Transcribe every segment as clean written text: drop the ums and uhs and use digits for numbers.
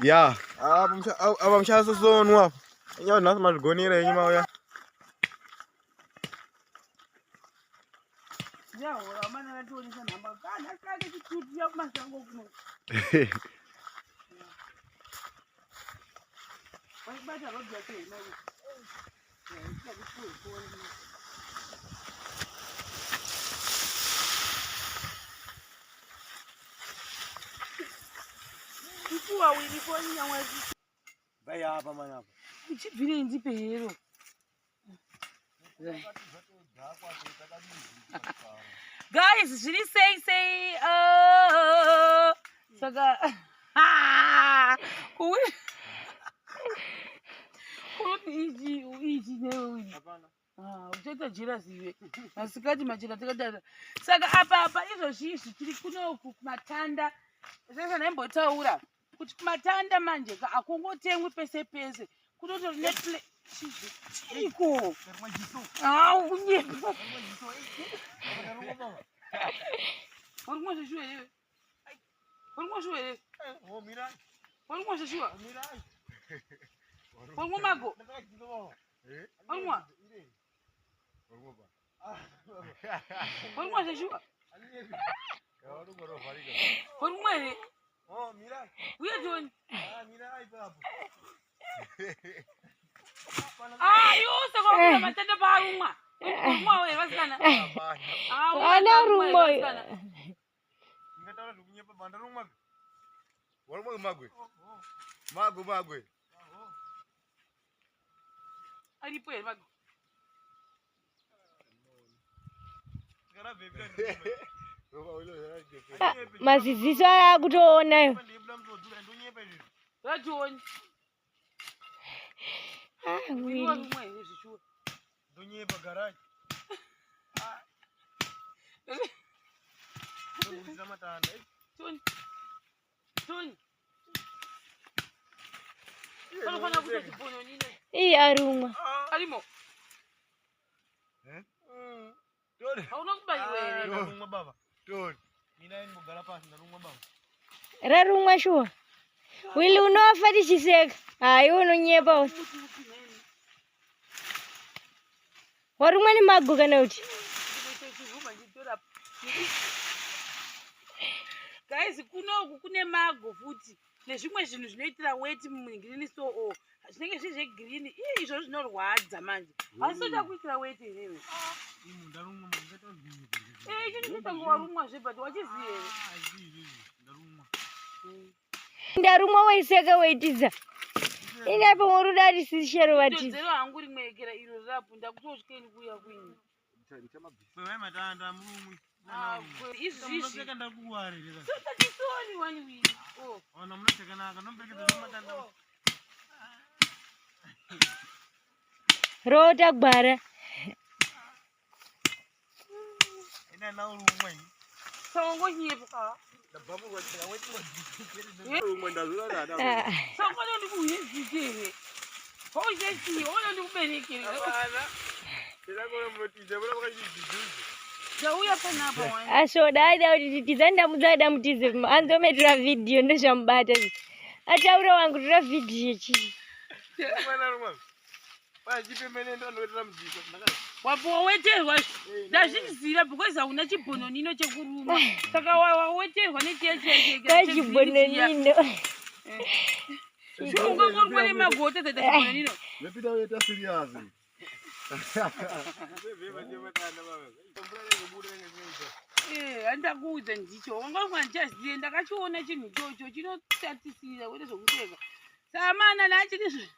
Ya, apa muchasosonwa apa. Inyawo nhasi mazvigonera henyu mauya. Uchibvirei ndipe hero. Guys, zviri sei sei? Oh. Saka unoti ichi ichi newe ah, uchaita jera zive masikati machena takatata saka apa apa izvozvi izvi tiri kunoku kumatanda sezvandaimbotaura kuti kumatanda manje ka akungotengwi pese pese kunotori neple chiiko au kunyepa uri kumwa zveshuwa here uri kumwa shuwa here uri kumwa zveshuwa uri kumwa mago uri kumwa uri kumwa zveshuwa uri kumwa here uye tioni Ah, iwe usaka matenda paarumwa. Urumwa wewe vasikana. Ah, Ana rumwa. Ndingataura zvekunyepa banda rumwa. Warumwa magwe. Magwe magwe. Aripo here magwe? Maziziso aya akutoona yo. Vationi. Ah, Iwe Willy. warumwa here zvishuwa? Ndonyepa garage. Tony. Tony. Panofanira kuita chibononino. Ii arumwa. Arimo. Eh? Hauna kubaiwa here? Ndarumwa baba. Tori. Mina ingogara pasi ndarumwa baba. Rarumwa shuwa. Willy unofa tichiseka. Hayi unonyepa. Muti upi neni? Warumwa nemago kana kuti? Ndinoita chiruma nditora. Guys, kunoku kune mago futi nezvimwe zvinhu zvinoitira weti mugreen so o zvinenge zviri zvegreen ii izvozvo zvinorwadza manje asi toda kuitira weti here iwe Eh, icho ndichitange warumwa zve but wachiziva here Ndarumwa waiseka waitiza. Ini apo muruda ari sishero vatiza. Todzero hangu rimwe ekera iro rapo ndakutotya kuuya kuini matanda murumwi. Ah, izvizvi sotatisoni wani wini oh Ona munotekanaka nomberekedza matanda. Rota gwara. Ina na urumwe. sawangonyepa Ah. sangona ndikuhizike here hauchechiye ona ndikuberekere ndauya panapa wani Ashoda aida kuti titiza ndamudza ada mutize anzometora vhidhiyo ndozvamubata. Ataura wangu tora vhidhiyo chii. wabva waweterwa ndazviziva because hauna chibhononino chekuruma saka waweterwa nechiya chiya Kachibononino. ungangorwa nemagota taita chibhononino Lepida uita serious. Eh, handakuudza ndicho wangorwa ndichazive ndakachiona chinhu ichocho chinotatisira kwete zvokuseka samana nachiri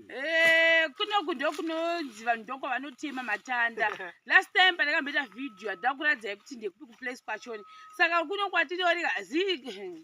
Eh, kunoku ndokunonzi vanhu ndokwavanotema matanda last time pandakamboita vhidhiyo handida kuradzai kuti ndekupi kuplace kwachoni saka kuno kwatinooneka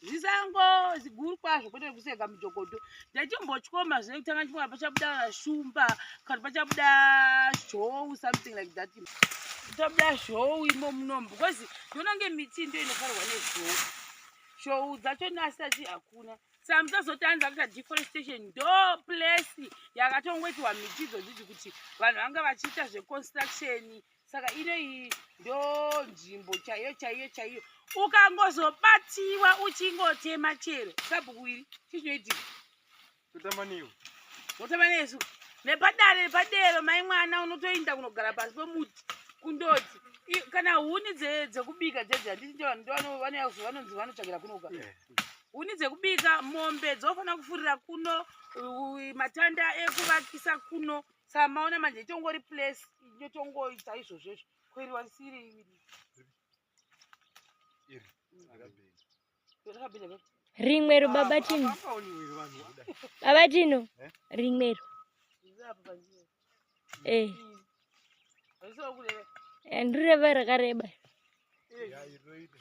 zisango ziguru kwazvo kwete kuseka mujokoto ndachimbotyoma zvine kutanga chimwa pachabuda shumba kana pachabuda zhou something like that pachabuda zhou imo munomu because ndinoona nge miti ndo inofarwa nezhou zhou dzacho nasati hakuna saka musazotanza kuita deforestation ndo place yakatongoitiwa miti idzodzidzi kuti vanhu vanga vachiita zveconstruction saka ino iyi ndo nzvimbo chaiyo chaiyo chaiyo. Ukangozobatiwa uchingotema chero sabhuku iri chii chinoitika? Kutamba newe. Wotamba nesu nepadare nepadero mai mwana unotoinda kunogara pasi pemuti kundoti kana huni dzekubika dzedzi handiti ndovanonzi vanotsvakira kunoka huni dzekubika mombe dzofanira kufurira kuno matanda ekuvakisa kuno. Saka maona manje itongori place inotongoita izvozvo izvo kweri wasiri iri. Iri. Rakabhenda baba. Rimwero baba Tino. Baba Tino. Eh? Rimwero. Iri apa panjira. Eh. Haisi kureva. Ndireva rakareba. Ya, iri roita.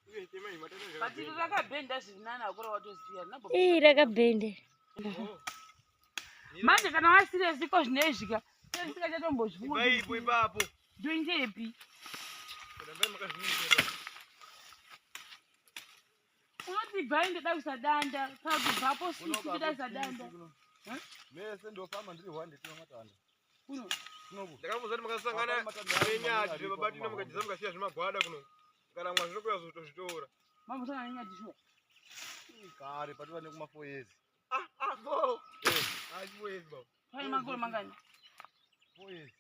Uye tema iyi matanda But iri rakabhenda zviri nani akura watoziya. Rina Ii rakabhende. Manje kana wasiresi ko zvinezvika. Singachatombozvifunga. Ibaipo ipapo. Ndoindepi? Rambai makazviningira. Unoti bvai ndoda kuisa danda. Kana kuti bvapo sisi ndoda kuisa danda. Mese ndofamba ndiri hwande tina matanda. Kuno. Kunoku. Ndakambozati makasangana nenyati baba Tino mukatiza mukasiya zvimagwada kuno. Kana mwazvino kuya zotozvitora. Mambosangana nenyati shuwa. Kare patova nekuma 4 years. Ah, ah, bo. Eh, ah, chipo years baba. Pane makore mangani? 4 years.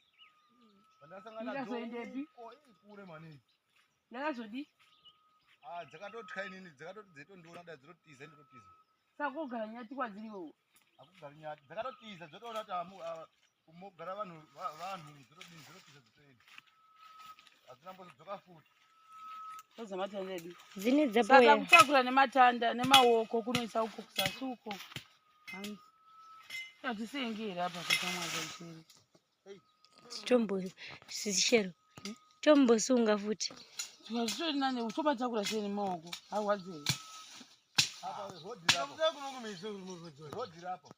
Pandasangana Ndakazoendepi? kure maningi. Yakazodi? Ah, dzakatotya inini, dzakatoti dzeitondiona dai dzinotiza ndinotiza. Saka kogara nyati kwadziri iwewe. Hakugari nyati. Dzakatotiza dzotoona kuti kumogara vanhu vanhu dzotodini dzototiza dzotoenda. Hadzina mbozodzoka futi. Toza matanda edu. Dzine Saka dzapoya. kutakura nematanda nemaoko kunoisa uko kusasi uko. Hanzi. Hatisenge here apa kakamwaza chero. Tombo sishero. Tombosunga futi. Zvitori nani utomatakura sei nemaoko? Harwadzi here? Apa rodhi rapo. Rodhi rapo.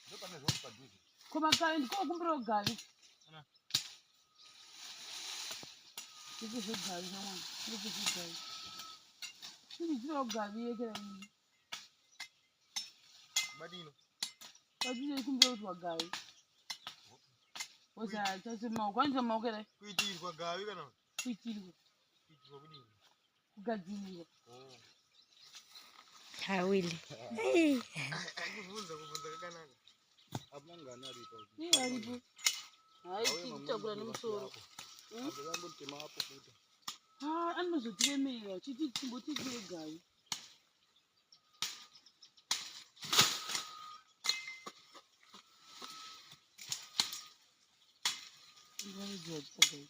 Ndopane rodhi padhuze. Ko makare ndikokumbira ugavi. Ndiko zvegavi shamwari. Ndiko zvegavi. Chiri ugavi yekera ini. Badino. Wachine kumbira kuti wagavi. Osa chase maoko. Anoita maoko here? Kuitirwa gavi kana Kuitirwa. kuitirwa kudini? Kugadzirirwa. Oh. Hawili. Ei. Kubvunza kubvunza kakanaka. Hakuna ngani aripo. Iye aripo. Hayi kutakura nemusoro. Akambotema apo futi. Ah, anozotiremera chiti chimbotitire gavi. Ndinoziva chitagayi.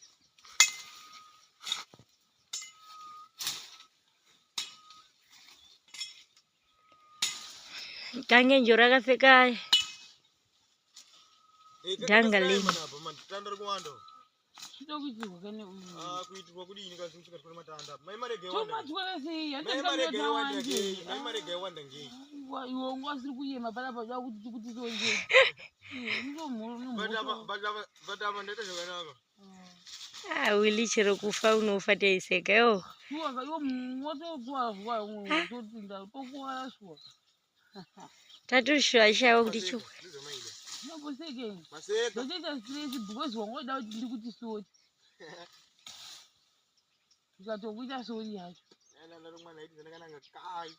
Kange njoro akapfeka Danga lini. Matanda ari kuwanda. Chida kuitirwa kane uyu. Ah, kuitirwa kudini kasi musingatwari matanda. Mai marege wanda. Tomatwara sei? Mai marege wanda ngei. Mai marege wanda ngei. Iwe unga usiri kuyema panapa uda kuti tikuti tionje. But apa but apa but apa ndaita zvakanaka. Ah, Wili chero kufa unofa teiseka yo. Shuwa iwe wotokuwa zuwa wotopinda tokuwara shuwa. Tatoshaya kuti chu. Ndizvomaida. Unombosekei? Maseka. Ndotoita stress because wangoda kuti ndikuti sorry. Ndikatokuita sorry yacho. Ana ndari mwana aiti zvakanaka kai.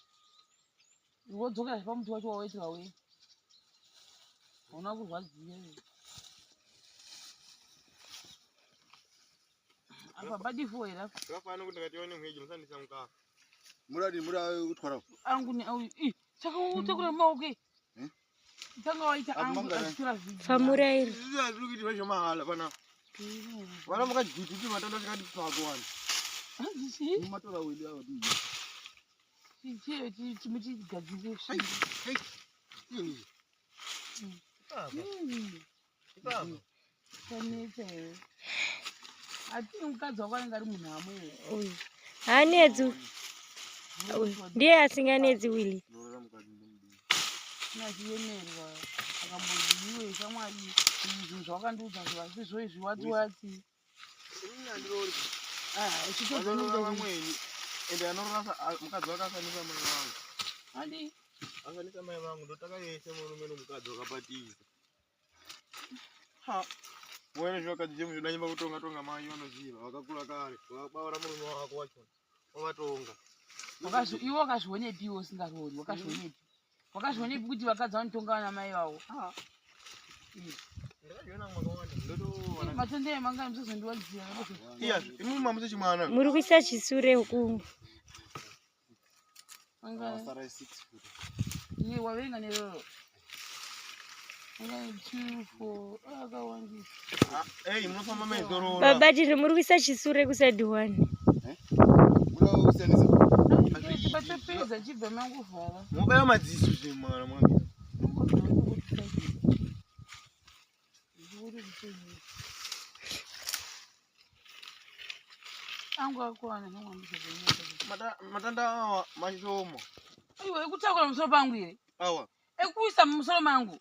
Wodzokera pamuti wacho wawaitirwa wei. Hauna kurwadziwa iwe. Apa padifo here apa? Zvakafanana kuti ndikatione mweji musandisa mukaka. Muradi mura kutwara. Angu ne auyu. Ih, saka utakura maoko Eh? Tanga waita Apa angu mangana? achitora video. Famurairo. Izvi hazviri kuitirwa zvemahala pana. Vana makajiti matanda tikati pako wani. Hanzi chii? Matora wili ava dii. Chii chii chimuchigadzire Hey, hey. Ini. Ipapa. Ipapa. Tanetsa here. Atini mukadzi wako anenge ari munhu amwe here. Uyu. Haanetsi. Uyu. Ndiye asinganetsi Wili. Ndorora mukadzi ndomudii. Achiyemerwa akambonzi iwe shamwari izvi zvinhu zvawakandiudza zvasizvo izvi wati wati. Ini handirori. Ah, Vanorora uchitodzonoda vamweni. Ende anorora mukadzi wake asanisa mai vangu. Andi Asanisa mai vangu ndotaka yese murume nomukadzi wakapatisa. Ha. Muone zvakadzi chemu zvinonyima kutonga tonga mai vanoziva vakakura kare vakabaura murume wako wacho wavatonga. Wakazvi iwe wakazvionepi iwe usingaroori wakazvionepi? Wakazvionepi kuti vakadzi vanotonga vana mai vavo? Ah. Ndakazviona mwakawanda ndotoona. Matende emanga musazondiwadzira. Iya, imwe mamusi chimwana. Muri kuisa chisure uku. Manga Sara 6 foot. ne waverenga neroro. Manga 2 4 akawandisa. Ei, munofamba maizorora. Baba tiri muri kuisa chisure kuside one. Muda kusiyanisa. Patopedza chibva mangovhara. Mobaya madziso zvimwana mwami. Angu akwana nongwambisa. Matanda awa mashoma. Iwe ekutakura musoro pangu here? Awa. Ekuisa mumusoro mangu.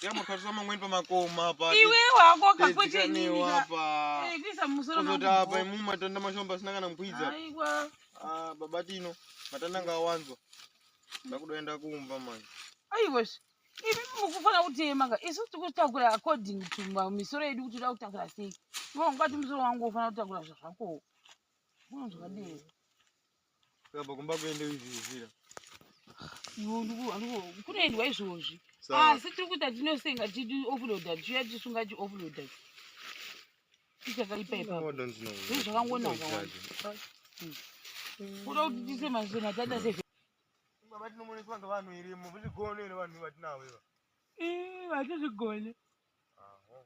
Yamakatisa mamweni pamakoma apa. Iwe wako kakwete inini Pedzikanewa ka. apa. Ekuisa mumusoro mangu. Kuzoti apa imu matanda mashoma asina kana mukwidza. Aiwa. Ah, baba Tino, matanda ngawanzwa. Ndakudoenda kumba manje. Aiwa. Imi mukufanira kutema ka. Isu tikutakura according to misoro yedu kuti toda kutakura sei. Iwe ungati musoro wangu ufanira kutakura zvazvako. Uno zvakadero. Saka kumba kuende uizvizira. Iwe kunoendwa izvozvi. Sawa. Asi tiri kuita tinosenga tidi offloada tichiuya tichisunga chi offloada. Tichakaipa ipapo. Zvinhu zvakangonaka wani. Kuda kuti tiise matanda se Baba Tino munoiswa ngevanhu irimo, muzvigone here vanhu vatinavo iva. Ii, hatizvigone. Aho.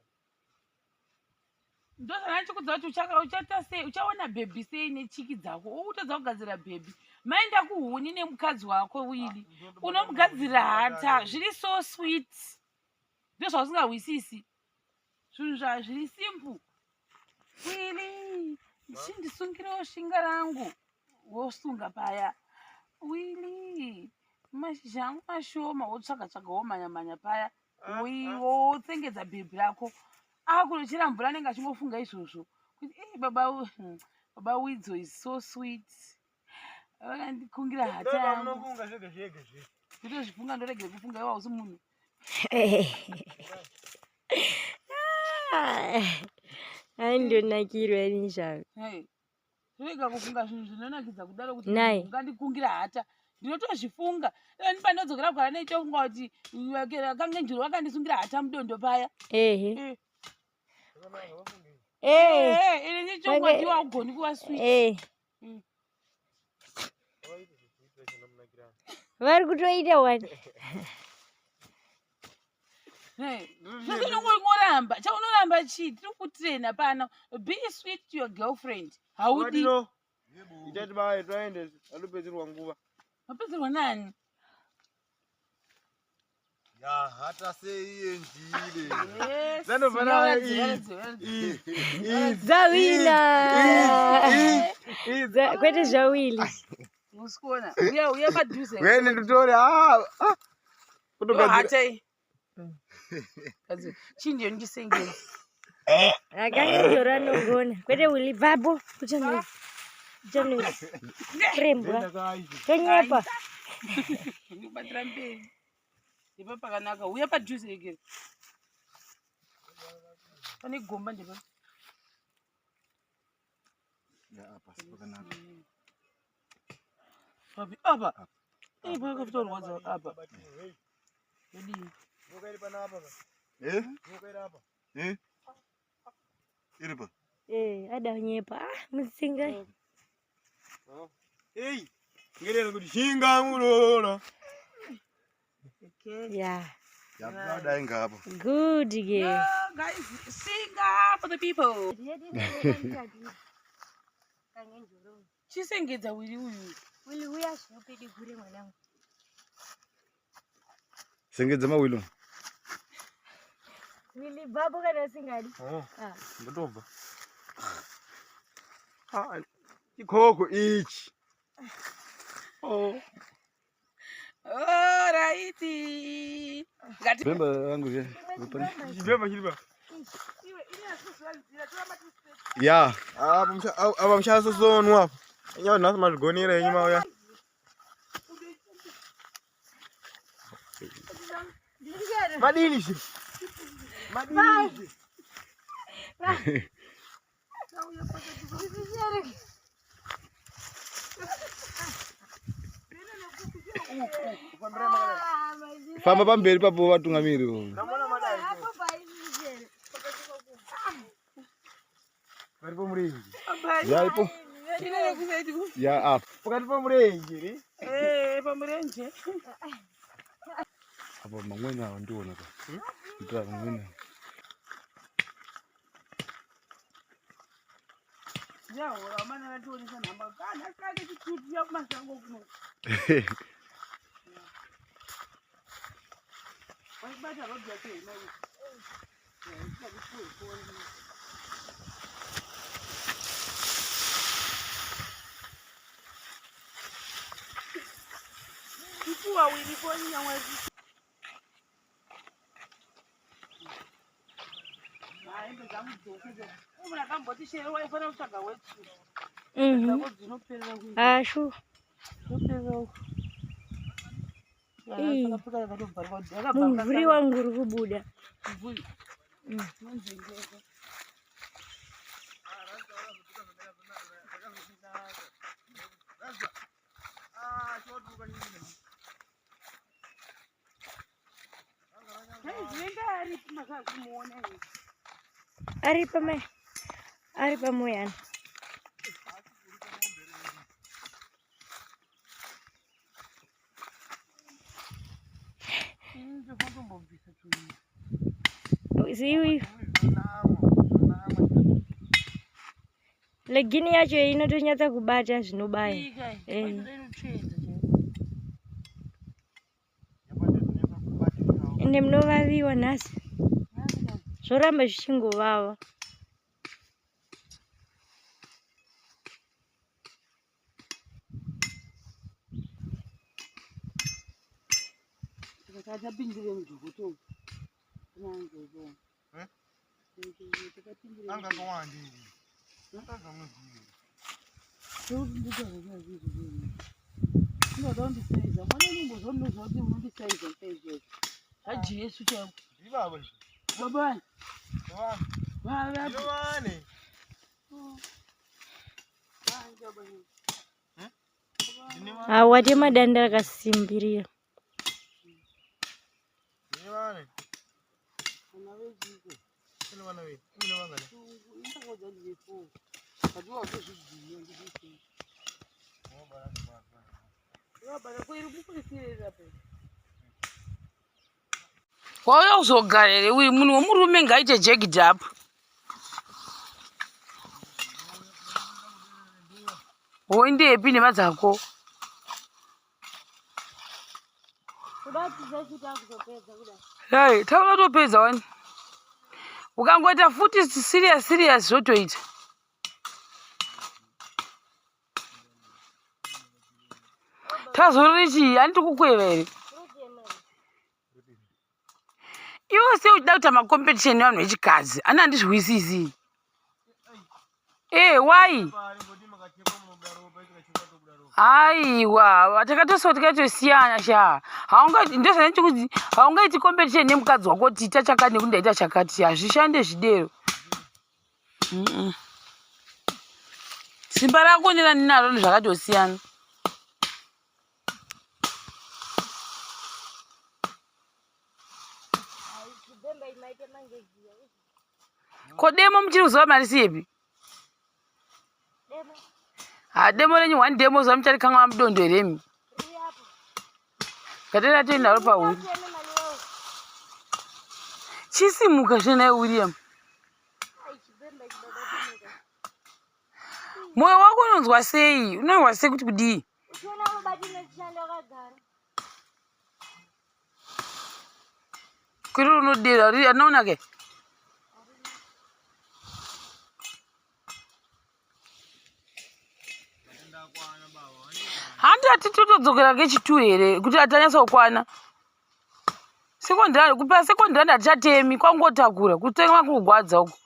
Ndosaka ndichikudza kuti uchaita sei uchaona bhebhi sei nechiki dzako ukutadza kugadzira bhebhi maenda kuhuni nemukadzi wako wili unomugadzira hata zviri so sweet ndozvausingahwisisi zvinhu zviri simple wili chindisungirewo shinga rangu wosunga paya wili mashizha angu mashoma wotsvaga tsvaga womanya manya paya wotsengedza bhebhi rako akunochera mvura anenge achingofunga izvozvo kuti "Eh, baba widzo is so sweet vakandikungira hata yangu Munofunga zvega zvega zve. ndotozvifunga ndoregere kufunga iwe hausi munhu Aindonakirwa ini zvavo. Hey, rega kufunga zvinhu zvinonakidza kudaro kuti Nai. ungandikungira hata ndinotozvifunga ini pandinodzokera kugara neitofunga kuti kange njuru vakandisungira hata mudondo paya Ehe. Eh. Eh. Eh, ini ndichofunga kuti iwe haugoni kuva sweet Eh. Vari kutoita wani. Hey, zvose unongoramba chaunoramba chii tiri kutraina pano be sweet to your girlfriend haudi Tino. Itati baye taende atopedzerwa nguva. mapedzerwa nani Ya hata sei iye njire. Yes, Zanofana yaradze, yaradze, yaradze. Dzawina. Kwete zvawili. Musikuona uya uya padhuze Wene nditore ah ah. Kutogadzira. hata iyi Gadzira. Chii ndiyo ndisengedza Akange anogona. Kwete wili bvapo. Kuchanoisa. Kuchanoisa. Kurembwa. Tonyepa. ndikubatira mberi ndipo pakanaka uya padhuze egere pane gomba ndipo Ya apa sipakanaka. Papi, apa ipo yakafutorwadza apa yodii Nyoka iri panapa ka. Eh? Nyoka iri apa. Eh? Iri pa. Eh, adanyepa. Ah, mutsinga. Ei, ngerera kuti shinga muroora. Okay. Yeah. Yakudai ngapo. Good girl. No, guys, sing up for the people. Chisengedza wili uyu. Wili uya zvinopedigure mwanangu. Sengedza mawilo. Wili bvapo kana usingadi. Oh, Ah. ndotobva. Ah, chikoko ichi. Oh. Alright. Ngati Bemba yangu je. Chibemba chiri pa. iwe ini asikuziva toramba tisi Ya. Apa muchasosonwa apa. Inyawo nhasi mazvigonera henyu mauya. Madini zve? Madini zve? Famba pamberi papo vatungamiri. Varipo murenje. Yaipo. Ya apa. Pakati pomurenje ri. Eh, pamurenje. Apa mamweni awa ndiona ka. Ndira mamweni. Yahora mana vationesa nhamba. Kana kake chitutu yakumasango kuno. Waibata road yacho here mai? Eh, kupuwe foni. Kupuwa wiri foni nyamwezi. Hembe dzangu dzose dze. Umwe akamboti shere waifanira kutsvaga wetsuit. Dzako dzinoperera kuita. Ashu. Dzinoperera uku. Ii. Akapfeka yakatobvarwa Mumvuri wangu uri kubuda. Mumvuri. Unonzengesa. Dai aripi makakumuona here? Ari pamai. Ari pamoyana. Ini ndofana kumbobvisa tunhu. Ziwi. Legini yacho inotonyatsa kubata zvinobaya. Ika, Eh. inotsvedza chaiko. Ende munovaviwa nhasi. Zvoramba zvichingovava. Saka tapindire mujokoto umu. Nanzoko. Eh? Takapindire. Anga kawandi. Akazomuziva. Ndinoda kundisaiza. Mwana unombozwa kuti unondisaiza saiza. ZvaJesu chaiko. Ndibaba izvi. Baba, Vanhu. vava. Ndovane. Awate madanda akasimbirira. Ndovane. Vana vechiko. Kune vana vedu. Kune vangani? Indakaudza ndine 4. Katiwa kuzvigwinya ndikuti. Wabata kweri kukurisirira pe. Wauya kuzogara here uyu munhu wemurume ngaaite jagged up. Woendepi nemadzako? Hai, taura topedza wani. Ukangoita futi serious serious zvotoita. Tazorore chii? Handiti kukweva here? Iwe sei uchida kuita macompetition nevanhu vechikadzi? Ani handizwisisi. Eh, why? Pari ngoti makachekwa munobuda ropa, ikachekwa tobuda ropa. Aiwa, takatoswa tikatosiyana sha. Haunga ndozvanditi kuti haungaiti competition nemukadzi wako kuti ita chakati nekuti ndaita chakati. Hazvishande zvidero. Mm. Simba rako nerandinaro zvakatosiyana. Ko demo muchiri kuziva mari siyepi? Ha demo renyu one demo zuva mucharikanganwa mudondo here imi? Ngatenda toendaro pahuri. Chisimuka zvenai William. Moyo wako unonzwa sei? Unonzwa sei kuti kudii? Uchiona mabati nechishanda wakagara. Kwiri unodera anoona ke? Handi atitotodzokera kechitu here kuti atanyasa kukwana. Sekondari kupa sekondari hatichatemi kwangotakura kutema kugwadza uku.